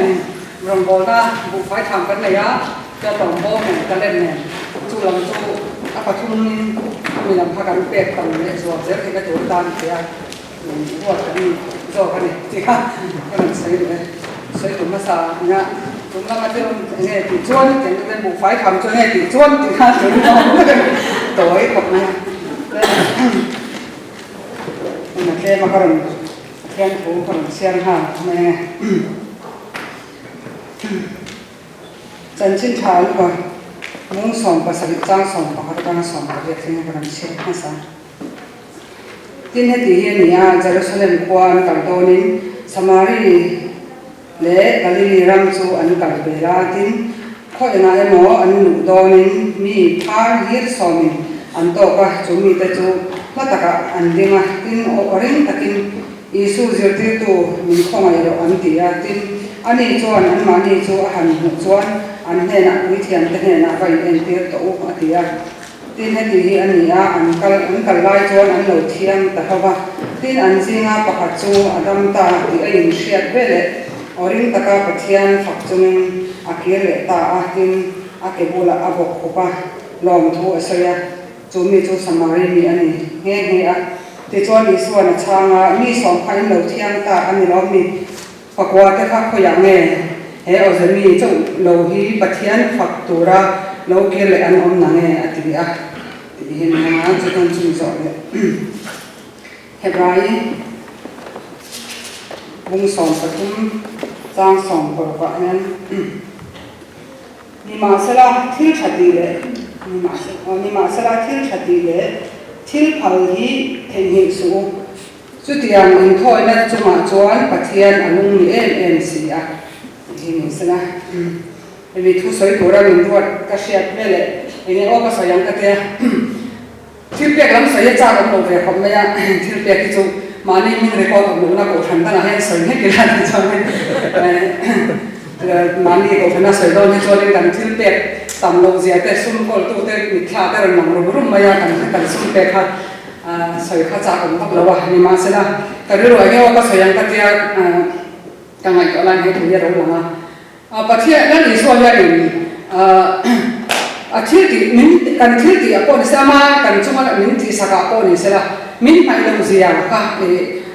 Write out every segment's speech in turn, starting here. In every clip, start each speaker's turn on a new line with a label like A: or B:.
A: hian rawngbawlna buhfai tham kan nei a, chuan rawngbawm nen talent nen chu lam chu a pathumin chumi lam kha kan pek tam leh zual zel theihna tur tan tia ruat kan ni zawk a ni tih kha ka rawn sawi duh e. Sawi tum hmasa nia chung lama thil awm eng nge tih chuan eng nge buhfai tham chu eng nge tih chuan tih kha tun awm tawi khawp mai a. Huna tlema ka rawn Pathian thu ka rawn chhiar nghal mai ange. Chanchin tha an hawi mung 17 chang 11 atanga 18 thleng ka rawn chhiar hmasa. Tin heti hi a ni a, Jerusalem khua an kal dawnin Samari leh Galili ram chu an kal vel a, tin khaw engah emaw an luh dawnin mi phar hlir sawmin an tawk a, chu mite chu hma takah an ding a, tin aw ring takin Isu zirtirtu min khawngaih rawh an ti a, tin ani chuan anmahni chu a han hmuh chuan an hnenah puithiamte hnenah va in entir tawh u a ti a. Tin heti hi a ni a, an kal an kal lai chuan an lo thiam ta hlauh va, tin an zinga pakhat chu a dam ta tih a inhriat ve leh aw ring taka Pathian fak chungin a kir leh ta a, tin a ke bulah a bawk khup a, lawmthu a sawi a, chu mi chu Samari mi a ni nghe nghe a. Tichuan Isua'n a chhang a, Mi sawm kha in lo thiam ta a ni lo mi? Pakua te kha khawiah nge he Awzemi chauh lo hi Pathian fak tura lo kir leh an awm na nge a ti a tih hi ni a, chutan chumi zawh leh Hebrai bung 13 chang 16 ah hian Nimahsela thil tha tih leh Nimahsela thil tha tih leh thil phal hi theihnghilh suh u. Chutiang inthawina chungah chuan Pathian a lung ni em em si a, tih hi ni sela. Hemi thu sawi tura min ruat ka hriat ve leh enge aw ka sawi ang ka tia. Thil pek lam sawi a chak awm lo ve khawp mai a, thil pek hi chu mahni hming record awm lohna kohhran dangah hian sawi nghek ila tih chuanin mahni kohhrana sawi dawn hi chuanin kan thil pek tam loh zia te sum kawltute mitthla te rawn lang rum rum mai a, kan sum pek kha Sawi kha chak awm vak lo a, nimahsela ka rilru eng emaw ka sawi ang ka tia ka ngaihtuah lai he thu hi a ro lang a. Pathian Lal Isua hianin a thil tih min kan thil tih ah pawh ni se ama kan chunga min tih sak ah pawh ni sela min hmaih loh zia kha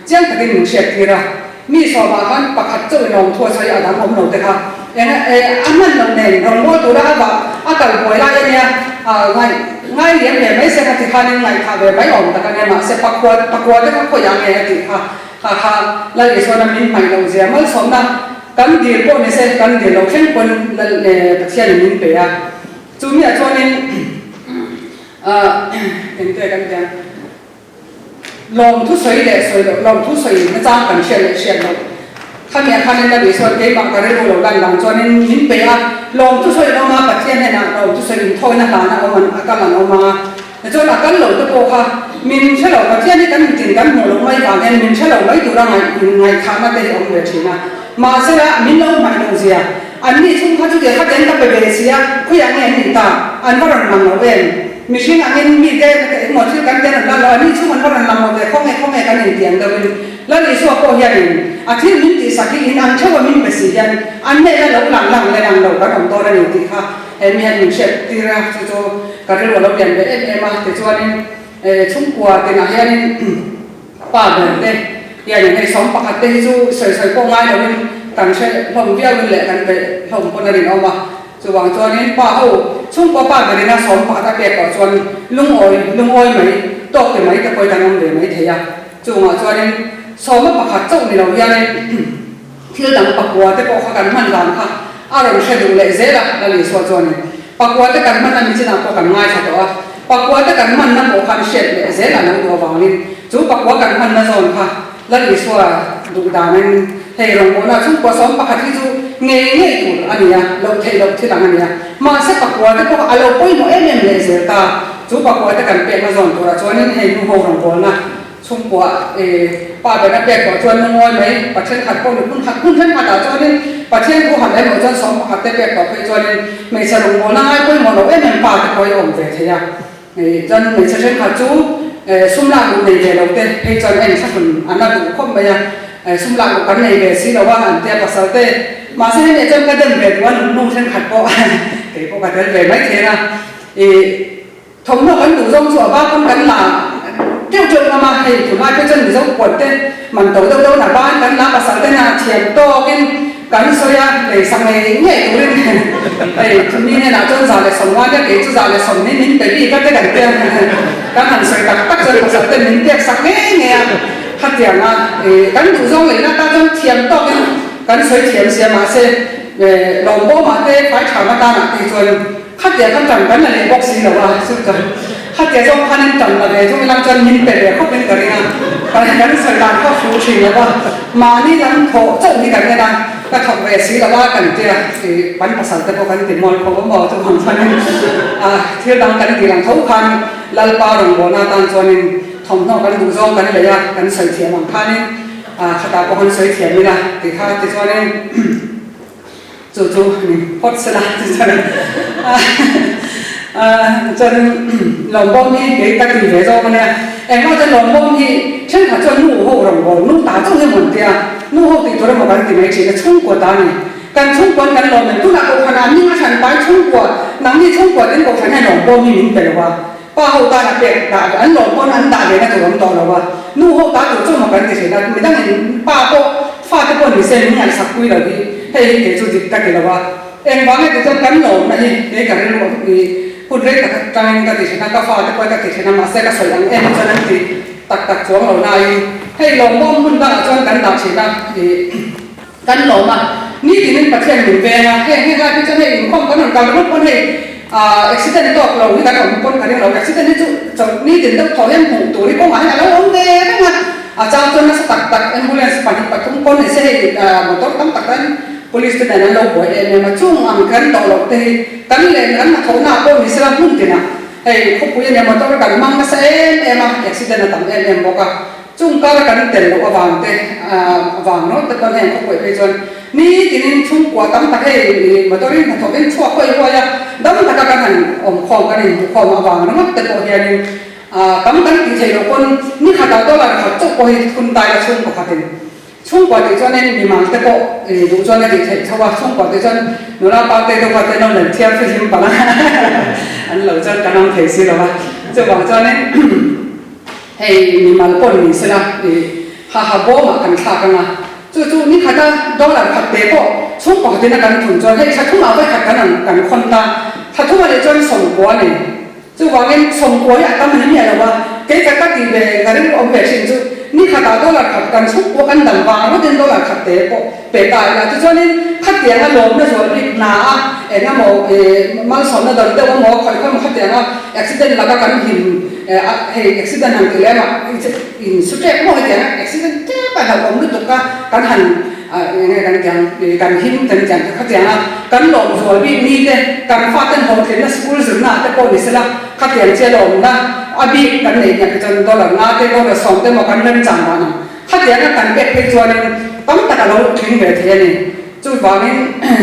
A: chiang takin min hriat tir a. Mi sawmah khan pakhat chauh in awm thu a sawi a dang awm lo te kha eng a hman loh nen rawngbâwl tura a vah a kal buai lai a nia ngaih ngai liam ve mai sen a ti khanin ngaihthah ve mai awm tak a nia mahse pakua pakua te kha khawiah nge a tih kha kha kha Lal Isuana min hmaih loh zia malsawmna kan dil pawh ni se kan dil loh thleng pawn Lal Pathianin min pe a chu miah chuanin engte kan ti ang. Lawmthu sawi leh sawi loh, lawmthu sawi nachang kan hriat leh hriat loh. Khami ah khanin Lal Isua'n keimah ka rilru lo lan dang chuanin min pe a, lawmthu sawi an awm a, Pathian hnenah lawmthu sawi inthawina hlana awm an a kal an awm ang a, tichuan a kal lo te pawh kha min hre lo, Pathian hi kan mitin kan hmuh loh mai vang hian min hre lo mai tura ngaih ngaihthahna te hi awm ve thin a, mahsela min lo hmaih loh zia, anni chung kha chutia kha ten ka pe ve si a, khawiah nge an nih ta, an va rawn lang lo em? Mihring angin mite engmaw thil kan ten an la lo a, ni chhung an va rawn lang lo ve, khawnge khawnge kan intiang deuhin Lal Isua pawh hianin a thil min tihsak hi in ang theuh a min pe si hian an hnena lo lang lang leh lang lo kan awm dawn a ni tih kha he mi hian min hriat tir a, chu chu ka rilru a lo lian ve em em a, tichuanin chhungkua tinah hianin pa ber te hianin hei 11 te hi chu sawi sawi pawh ngai loin kan hre hlawm viauin leh kan pe hlawm pawn a rinawm a. Chuvang chuanin pa ho chhungkua pa berin a 11 a pek tawh chuan lungawi lungawi mai tawk ti mai te pawhin an awm ve mai thei a. Chungah chuanin sawma pakhat chauh ni lo hianin thil dang pakua te pawh kha kan hman dan kha a rawn hre duh leh zel a, Lal Isua chuanin pakua te kan hman a michinah pawh kan ngaithla tawh a, pakua te kan hmanna pawh khan hriat leh zel a lo duh avangin chu pakua kan hmanna zawn kha Lal Isua duh danin hei rawngbawlna chhungkua 11 hi chu ngei ngei tur a ni a, loh theih loh thil ang a ni a. Mahse pakua te pawh a lo pawimawh em em leh zel ta. Chu pakua te kan pekna zawn turah chuanin hei nu ho rawngbawlna chhungkua pa bera pek tawh chuan lungawi mai Pathian khat pawh ni hun khat hun thenkhatah chuanin Pathian thu han emaw chuan 11 te pek tawh phei chuanin hmeichhe rawngbawlna ngai pawimawh loh em em pa te pawh hi a awm ve thei a. Chuan hmeichhe thenkhat chu sum lak duh nei ve lo te phei chuan en thlahrun an la duh khawp mai a, sum lak duh kan nei ve si lo a an tia pasal te Mahse hemi ah chuan ka dem ve duh a, nu thenkhat pawh kei pawh ka tel ve mai thei a. Ih thawmhnaw kan duh zawng chu a ba pawn kan la teuh teuh ngam a, hei tunlai pawh chuan Mizo puan te man to deuh deuh na ban kan la pasal te na thiam tawkin kan sawi a, lei sak ngei ngei turin hei mi hnenah chuan 150 nia kei chu 120 min pe bik a te kan tia kan han sawi tak tak chuan pasal te min pek sak ngei ngei a, khatianga kan duh zawng leina atan chuan thiam tawkin kan sawi thiam sia mahse lawmbawmah te fai tha matanah te hi chuan Khatia kha ṭan kan la leh bawk si lo a, chu chuan khatia zawk khan in ṭan la ve thung ila chuan min pe ve khawp in ka ring a, kan kan sawi dan kha fu ṭhin lo a, mahni lam thawh chauh hi kan en a, ka thawk ve si lo a kan tia i kan pasal te pawh kan ti mual kho maw chuvang chuanin a thil dang kan tih lang tho khan Lalpa rawngbawlna atan chuanin thawmhnaw kan duh zawng kan lei a, kan sawi thiam ang khanin a khatah pawh kan sawi thiam ila tih kha tichuanin. Chu chu ni phawt se la ti chuan chuan lawmbawm hi kei ka ti ve zawk a nia. Engmah chuan lawmbawm hi thenkhat chuan nu ho rawngbâwl nu ta chu hi mawn tia nu ho tih tur emaw kan ti mai thin a chhungkua ta a ni. Kan chhungkuan kan lawm em tunah kohhran ah hming a hran pai chhungkua nangni chhungkua tin kohhran hian lawmbawm hi min pe lo a pa ho tan a pek dah ve an lawm pawn an dah ve na tur awm tawh lo a nu ho ta tur chu emaw kan ti thin a midangin pa pawh Fate pawh ni se min ngaihsak pui lo hi hei hi kei chu dik ka ti lo a, engvang nge ti chuan kan lawmna hi kei ka rilru i hun rei tak atangin ka ti thin a, ka fate pawh ka ti thin a mahse ka sawi ang em chuan an ti tak tak chuang lo nain hei lawmawm hmun dangah chuan kan dah thin a i kan lawm a, nitinin Pathian min veng a, heng heng lai phei chuan hei inkhawm kan rawn kal ringawt pawn hei accident tawk lo hi kan awm pawn ka ring lo, accident hi chu nitin deuh thaw hian hmuh tur hi kawngah hian a lo awm ve reng a. A chang chuan nasa tak tak ambulance pahnih pathum pawn ni se hei motor tam tak tan police te nen an lo buai em em a, chung ang kan tawh loh te hi kan len kan hnathawhna ah pawh ni sela hmun tinah hei khawpui ania motor kan hmang nasa em em a, accident a tam em em bawk a, chung kar kan tel loh avang te vang rawt te pawn heng khawpuiah phei chuan nitinin chhungkua tam tak hei motor in hnathawh in chhuak huai huai a, dam taka kan han awmkhawm kan inhmuhkhawm avang ringawt te pawh hianin Tam kan tih theih loh pawn ni khatah dollar khat chauh pawh hi phun tai la chhungkaw khatin chhungkua tih chuanin mimal te pawh duh chuan a tih theih tho a, chhungkua tih chuan nula pa te deuh kha te lo len thiar fihlim palh a an lo chuan kan awm thei si lo a, chuvang chuanin hei mimal pawn ni sela ha ha bawmah kan thlak ang a, chu chu ni khata dollar khat te pawh chhungkaw khatin a kan thun chuan hei thla thumah vawi khat kan kan khawn ta, thla thumah leh chuan sawmkua a ni. Chuvangin sawmkua hi a tam ani miah lo a, kei ka ka tih ve ka rilru awm ve thin chu ni khatah dollar khat kan chhungkua kan dam vang rawtin dollar khat te pawh pe ta ila tichuanin khatianga lawmna zual bik hna a eng emaw ih malsawmna dawn deuh emaw khawi khawi emaw khatianga accident laka kan him hei accident han tih lem ah in su ṭek maw hetianga accident ṭep a hlauhawm lutuk a kan han Eng nge kan tiang i kan him kan tiang te khatiang a kan lawm zual bik ni te kan faten hlawhtlinna school zirna ah te pawh ni sela khatiang chiah lawmna a bik kan nei hniak hi chuan dollar nga te dollar sawm te emaw kan remchang dan ang khatiang a kan pek phei chuanin tam tak a lo tling ve thei a ni. Chuvangin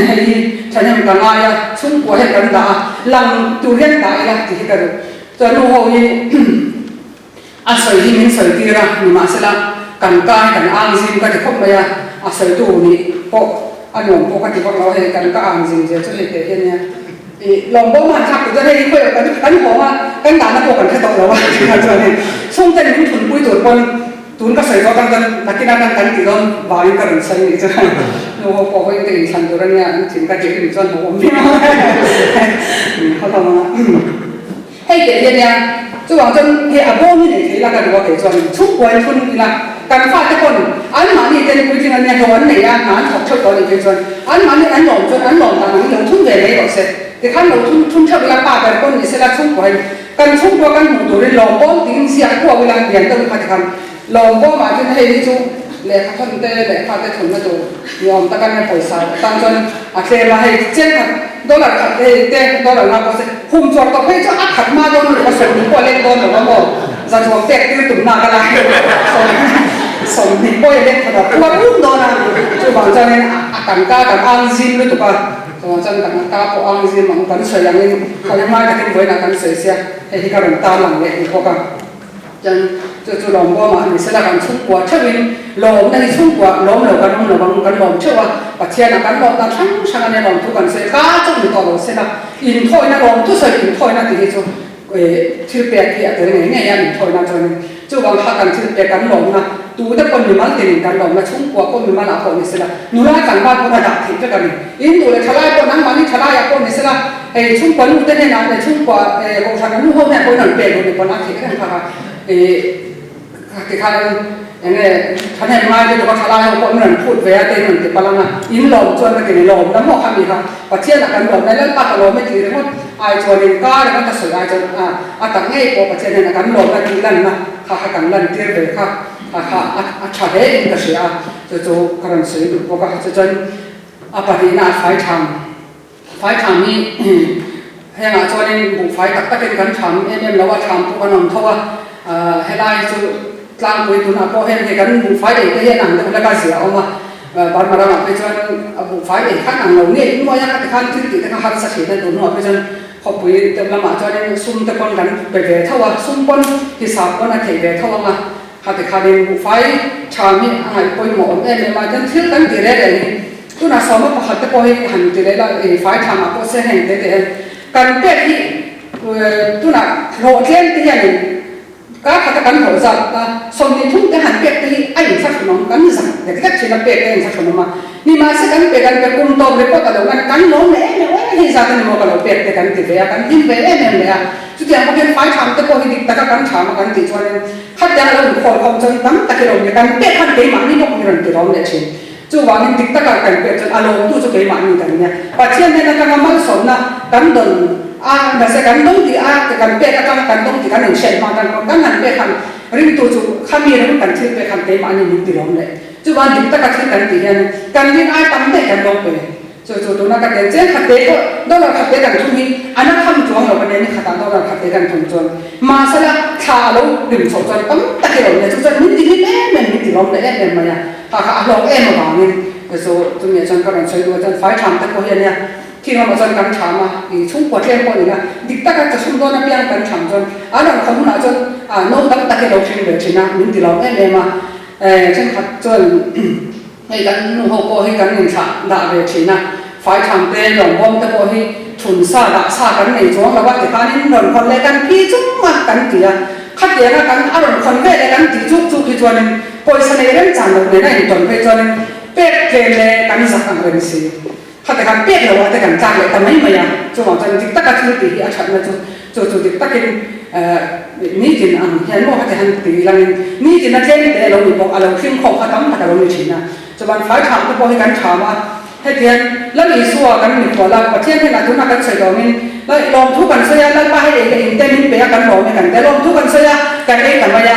A: hei hi thahnem ka ngai a chhungkua hian kan dah a lang tur hian dah ila tih hi ka duh. Chuan nu ho hi A sawi hi min sawi tir a, nimahsela kan ka hi kan ang zim ka ti khawp mai a, a sawitu nih pawh a nuam pawh ka ti vak lo a, hei kan ka ang zim zia chu hei teh hian nia ih lawm bawm a han thlak tur chuan hei khawi kan kan hawng a, kan dahna pawh kan hre tawh lo a tihah chuan hei chhungten min thunpui tur pawn tun ka sawi zawk ang chuan nakin atang kan ti dawn vangin ka rawn sawi nih chuan nu ho pawh hawiin ka inthlan tur a nia an thin ka tih rim chuan ho awm viau a min haw hlawm ang a. Hei teh hian nia, chuvang chuan hei a bawm hi nei thei ila ka duh a kei chuan chhungkuain thun ila kan fate pawn anmahni ten puitling an nia hlawh an nei a, hna an thawk theuh tawh a nih phei chuan anmahni an lawm chuan an lawm dan angin lo thun ve mai rawh se. Tikhan lo thun thun theuh ila pa ber pawn ni sela chhungkuain kan chhungkua kan hmuh turin lawm bawm tiin ziak huau ila lian deuh kha tikhan lawm bawmah chuan hei hi chu lehkha thawn te lehkha te thawnna tur ni awm tak a nia pawisa tan chuan a tlem a hei chiang khat dollar khat hei te dollar nga pawh se hum chuar tawp phei chu a khat hma dawn lutuk a 20 pawh a leng dawn lo a maw za chuang pek tir tum nak a la 20 pawh i leng khat a puar um dawn a chuvang chuanin a tangka kan ang zim lutuk a chuvang chuan tangka pawh ang zim ang kan sawi angin khawi hmai takin vawiinah kan sawi sia hei hi ka rawn tarlang leh ni bawk a. Chuan. Chu chu lawmbawmah ni sela kan chhungkua theuhin lawmna hi chhungkua lawm lo kan awm lo ang kan lawm theuh a, Pathianah kan lawm dan hrang hrang a nia lawmthu kan sawi ka chauh ni tawh lo sela inthawina lawmthu sawi inthawina tih hi chu thil pek hi a tel ngei ngei a inthawina chuanin chuvang kha kan thil pek kan lawmna tute pawn mimal tinin kan lawmna chhungkua pawh mimal ah pawh ni sela nula tlangval pawn a dah theih vek a ni. In duh leh thalai pawh nangmahni thalaiah pawh ni sela hei chhungkua nu te hnenah leh chhungkua kohhran a nu ho hnenah pawhin an pek duh ni pawn a theih reng kha kha ih tikhan enge thahnem ngai lutuk a thalai ho pawh min rawn phut ve a te in rawn ti palh ang a in lawm chuan ka ti ni lawm la maw kha mi kha Pathianah kan lawm lai Lalpa ka lawm e tih ringawt ai chuan in ka ringawt a sawi ai chuan a a tak ngei pawh Pathian hnenah kan lawmna tih lanna kha kha kan lantir ve kha kha kha a tha hle in ka hria a chu chu ka rawn sawi duh bawk a chu chuan A pahnihna a fai tham. Fai tham hi hengah chuanin buhfai tak takin kan tham em em lo a, tham pawh kan awm tho a. Helai chu tlangpui tunah pawh hian hei kan buhfai ei te hian ang deuh hlek a zia a awm a. Burma ramah phei chuan buhfai ei khan ang lo ngei nuai a, khati khan thil tih te kha harsa thin a, tun hnuah phei chuan khawpui deuh lamah chuanin sum te pawn kan pe ve tho a, sum pawn hisap pawn a theih ve tho ang a. Khati khanin buhfai tha hi a ngaih pawimawh awm em em a, chuan thil kan ti reng reng hi tunah sawma pakhat te pawh hi han ti leh la i fai tha mah pawh se heng te te hian kan pek hi tunah hlawhtlem te hianin kar khata kan hlawh zat a 23 te han pek te hi a inthlahrunawm kan zak lek lek thin a pek te a inthlahrunawm a nimahse kan pe kan pe kum tawp report a lo lan kan lawm leh em em em hei zat a ni maw ka lo pek te kan ti ve a kan hlim ve em em leh a chutiang bawk hian fai tham te pawh hi dik taka kan tham a kan tih chuanin Khatiang a lo inkhawr khawm chuan tam tak i lawm leh kan pek khan keimahni bawk min rawn ti lawm leh thin. Chuvangin dik taka kan pek chuan a lawmtu chu keimahni kan nia. Pathian hnen atanga malsawmna kan dawn a, mahse kan dawng tih a, kan pek atanga kan dawng tih kan inhriat hma kan kan han pek khan ringtu chu khami ram kan thil pek khan keimahni min ti lawm leh. Chuvang dik taka thil kan tih hian kan rin ai tam daih kan lawm pe. Chu chu tuna ka tel chen khat te pawh dollar khat te kan thum hi a na tham chuang lo ka nia ni khatah dollar khat te kan thum chuan mahsela thla a lo rim chhoh chuan tam tak i lo nia chu chuan min ti hlim em em min ti lawm leh em em mai a kha kha a hlawk em avangin chu chu chumi ah chuan ka rawn sawi duh a chuan fai tham te pawh hi a nia thing lamah chuan kan tham a ih chhungkua tlem pawh nina dik taka ka chhung dawn apiang kan tham chuan an rawn khawm hunah chuan ah no tam tak i lo thleng ve thin a min ti lawm em em a thenkhat chuan Hei kan nu ho pawh hi kan inthlah dah ve thin a, faitham te, lawngawm te pawh hi thun sa dah sa kan nei chuang lo a, tikhanin rawn khawn leh kan phi chung a kan ti a, khatianga kan a rawn khawn ve leh kan tih chuk chuk hi chuanin pawisa nei remchan loh nen a intawn phei chuanin pek tlem leh kan zak ang reng si. Khati khan pek lo ah te kan tlak leh ta mai mai a, chuvang chuan dik taka thil tih hi a thatna chu chu chu dik takin nitin ang hian maw khati han ti langin nitin a tlem te a lo ni bawk, a lo hlim khawm kha tam tak a lo ni thin a. Chuvan fai tham te pawh hi kan tham a, hetiang Lal Isua kan ni khual a, Pathian hnenah tunah kan sawi dawmin lawmthu kan sawi a, Lalpa hei ei leh in te min pe a kan lawm e kan ti a, lawmthu kan sawi a kan ei ta mai a.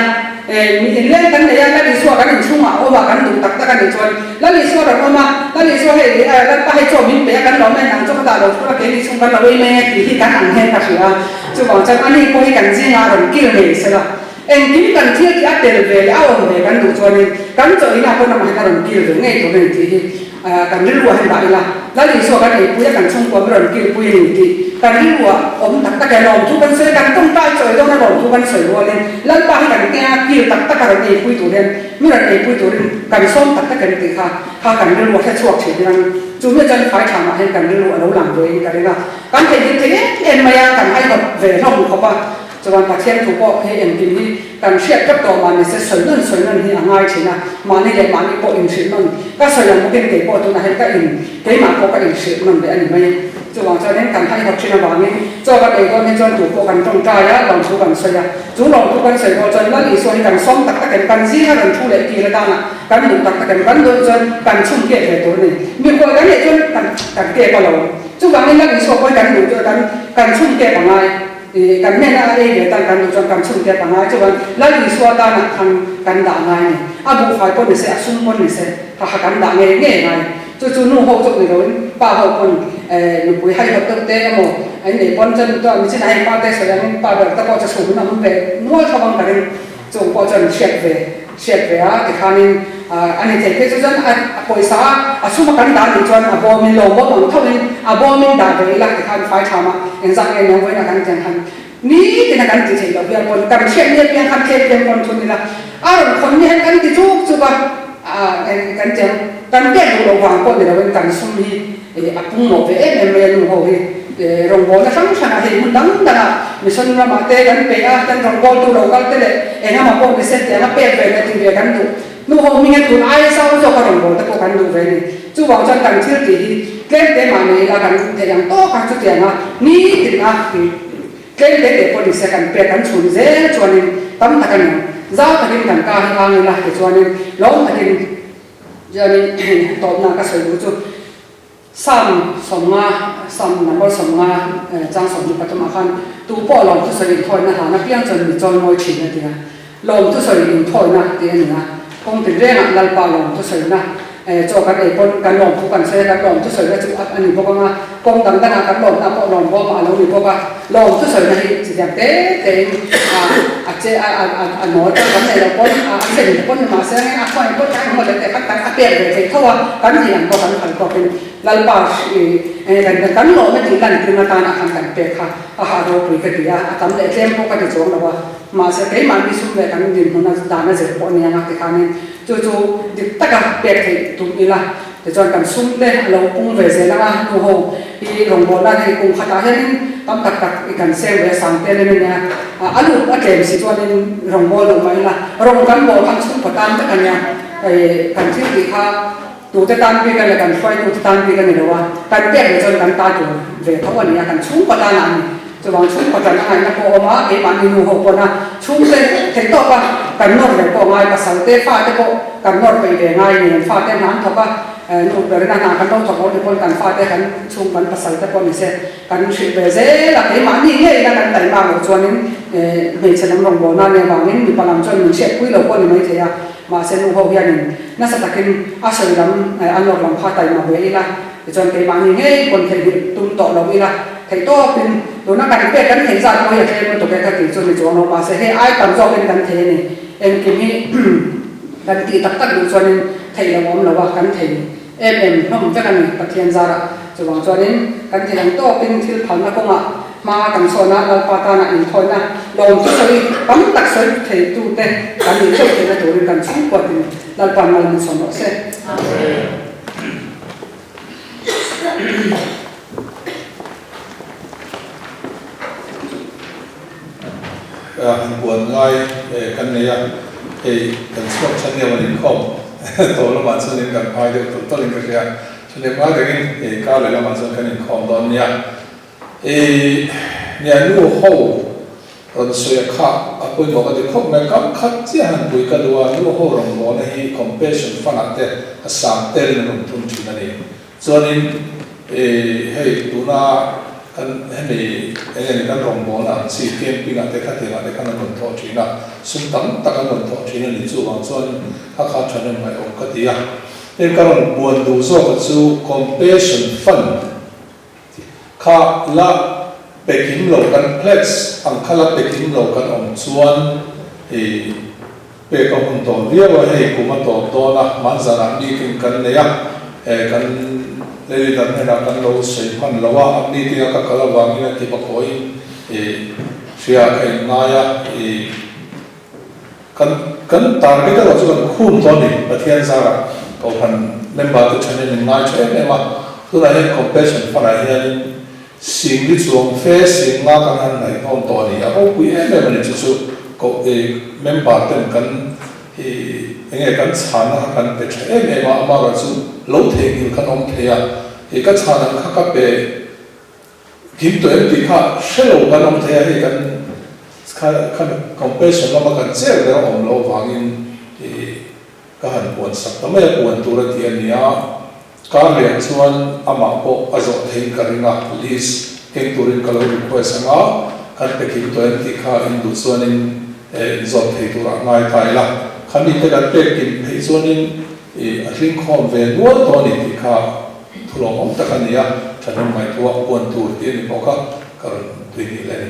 A: Mi inleng kan nei a, Lal Isua kan inchhungah a awm a, kan duh tak tak a nih chuan Lal Isua rawn awm a, Lal Isua hei Lalpa hei chaw min pe a, kan lawm e, nang chu ka dah lo thur a, keini chhung kan lo ei mai e tih hi kan ang hian ka hria a, chuvang chuan ani pawh hi kan zingah a rawn kil ngei sela, engkim kan thil tih a tel ve leh a awm ve kan duh chuanin kan chaw inah pawh namah hian a rawn kil ve ngei tur a ni tih hi Kan rilru ah hian dah ila, Lal Isua kan eipui a, kan chhungkua mi rawn kilpui a ni tih kan rilru ah awm tak tak e, lawmthu kan sawi a, kan tawngtai chawi dawn a lawmthu kan sawi rualin Lalpa hi kan keng a, kil tak tak a rawn eipui tur hian mi rawn eipui turin kan sawm tak tak em tih kha kha kan rilru a hre chhuak thin hian chu mi chuan fai tha mah hian kan rilru a lo lang ve in ka ring a, kan theihnghilh thei em em mai a, kan haihawt ve hlawm khawp a. Chuan Pathian thu pawh hei engkim hi kan hriat vek tawh mah nise sawi nawn sawi nawn hi a ngai thin a, mahni leh mahni pawh inhrilh nawn ka sawi ang bawkin kei pawh tunah hian ka in keimah pawh ka inhrilh nawn leh a ni mai. Chuvang chuanin kan haihawt thin avangin chaw kan ei dawn hi chuan tu pawh kan tawngtai a, lawmthu kan sawi a, chu lawmthu kan sawi rual chuan Lal Isua hi kan sawm tak tak em, kan zinga rawn thu leh kir atana kan duh tak tak em, kan duh chuan kan chhun kep ve tur a ni. Mikhual kan neih chuan kan kan kep a lo. Chuvangin Lal Isua pawh hi kan duh chuan kan kan chhun kep a ngai. Ih, kan hnena a ei ve tan kan duh chuan kan chhungte a pangai chuan Lal Isua tanah khan kan dah ngai a ni. A buhfai pawh ni se, a sum pawh ni se, ha ha kan dah ngei ngei ngai. Chu chu nu ho chauh ni loin pa ho pawn nupui haihawt deuh te emaw an nei pawn chuan chuan michinah hei pa te sawi angin pa ber te pawh chu chhum an awm ve nual tho ang ka ring. Chung pawh chuan hriat ve hriat ve a tikhanin a ni thei phei chu chuan a pawisa a sum a kan dah nih chuan a bawmin lawm bawm ang tho in a bawmin dah ve ila tikhan fai tham a engzah nge niang vawiin a kan tiang khan. Nitin a kan ti thei lo hial pawn kan hriat ni apiang khan tlem tlem pawn thun ila a rawn khawn ni hian kan ti chuk chuk a, kan ti ang kan pek duh loh vang pawh ni loin kan sum hi a pung mawh ve em em mai a nu ho hi rawngbawlna hrang hrangah hei hmun dang dangah mission ramah te kan pe a, kan rawngbawltu lo kal te leh engemaw pawh ni se tianga pek ve leh tih ve kan duh. Nu ho hming a tun aia zau zawk a rawn bawl te pawh kan duh ve a ni. Chuvang chuan kan thil tih hi tlem te mah nei ila kan theih ang tawk a, chutiang a nitin a tih tlem te te pawh ni se kan pek kan chhun zel chuanin tam tak a ni ang. Zau takin kan ka hi ang ila tichuanin lawm takin chuanin tawpna ka sawi duh chu. Psalm 50, Psalm number 50 chang 23 ah khan tu pawh lawm thusawi inthawina hlan apiang chuan mi chawi mawi thin a ti a. Lawm thusawi inthawina tih a ni a. Kawng tin rengah Lalpa lawm thusawina chaw kan ei pawn kan lawm thu kan sawi a, kan lawm thusawina chu a ni bawk ang a. Kawng dang dangah kan lawmna pawh lawm bawmah a lo ni bawk a. Lawm thusawina hi chutiang te tein a che a a nawl pawh kan nei lo pawn a thlen te pawn ni mahse angin a khawngaih pawh tlai engemaw leh te kha kan a pek ve thei tho a, kan thei ang pawh kan phal tawkin Lalpa eng kan lawm e tih lan tum atana khan kan pek kha a hah ropui ka ti a, a tam leh tlem pawh ka ti chuang lo a, mahse keimahni sum leh kan dinhmun a dan a zir pawh nia nga tikhanin chu chu dik taka pek theih tum ila. Tichuan kan sum te a lo pung ve zel ang a, nu ho hi rawngbawlna hei kum khatah hianin tam tak tak i kan seng ve a, sang tel em ania, a lut a tlem si chuanin rawngbâwl duh mah ila, rawng kan bawl khan chhungkaw tan vek ania, kan thil tih kha tute tan bik a leh kan hruaitute tan bik a ni lo a, kan pek leh chuan kan ta tur ve tho a ni a, kan chhungkaw tanah a ni. Chuvang chhungkaw tan a ngaihna pawh a awm a, keimahni nu ho pawn a chhungte theih tawk a kan nawr ve pawh ngai, pasal te fa te pawh kan nawr peih ve ngai nen fa te hna an thawk a, nu berin a hna kan lo thawk lo ti pawn kan fa te kan chhung kan pasal te pawh ni se kan hrilh ve zel a, keimahni ngei ila kan taima loh chuanin hmeichhe lam rawngbawlna ania vangin mipa lam chuan min hriatpui lo pawh ni maithei a, mahse nu ho hianin nasa takin a sawi lam a nawr lam kha taima ve ila. Tichuan keimahni ngei pawn theihnghilh tum tawh lo ila, theih tawpin tuna kan pek kan theih zat pawh hi a tlem lutuk e ka tih chu ni chuang lo, mahse hei ai tam zawkin kan thei a ni. Engkim hi kan tih tak tak duh chuanin theih lo awm lo a, kan thei em em hlawm vek a ni Pathian zarah. Chuvang chuanin kan theih ang tawkin thil phalna kawngah hma kan chhawn a, Lalpa tana inthawina lawmthu sawi tam tak sawi theitute kan nih theuh theihna turin kan chhungkuatin Lalpa'n mal min chhawn rawh se.
B: Amen.
C: Han buan ngai kan nei a, hei kan chhuak tha hnem a inkhawm tawh lamah chuanin kan phai deuh tawlh tawlhin ka hria, thahnem ngai rengin hei kar leh lamah chuan kan inkhawm dawn nia. I nia nu ho rawn sawi a kha a pawimawh ka ti khawp mai, kam khat chiah han pui ka duh a, nu ho rawngbawlna hi compassion fund ah te a sang telin an rawn thun thin a ni. Chuanin i hei tuna kan hemi eng nge ni kan rawngbawlna ang chi camping ah te khatiang ah te khan an rawn thawh thin a, sum tam tak an rawn thawh thin a ni, chuvang chuan kha kha thahnem ngaihawm ka ti a. Hei ka rawn buan duh zawk a chu compassion fund Kha la pekim lo kan pledge ang kha la pekim lo kan awm chuan i pek a hun tawh viau a, hei kum a tawp dawn a, hmanzanah meeting kan nei a, kan leader hnenah kan lo sawi hman lo a, a meeting a ka kal avangin a ti bakhawiin i hria ka inngai a, i kan kan target erawh chu kan khum tawh a ni, Pathian zarah Kohhran member te thanin min ngai tha em em a, tunah hian Compassion Fund ah hianin singli chuang fe sing nga kan han ngaihnawm tawh a ni, a ropui em em a ni chu chu koh i member ten kan i enge kan chhanna kha kan pe tha em em a, amaherawhchu lo theihnghilh kan awm thei a, i ka chhan ang kha ka pe. Kim tawh em tih kha hre lo kan awm thei a, hei kan kha kha compassion lama kan cher ber a awm loh avangin ih ka han puan sak ta mai a, puan tur a ti a ni a, kar leh chuan amah pawh a zawh theiin ka ring a, list keng turin ka lo request ang a, kan pe kim tawh em tih kha in duh chuanin in zawt thei turah ngai ta ila, khami te kan pek kim theih chuanin ih a tlingkhawm ve nual tawh a ni tih kha. Thu lawmawm tak a ni a, thahnem ngaihtuah puan tur tih a ni bawk a, ka rawn tui hnih leh a ni.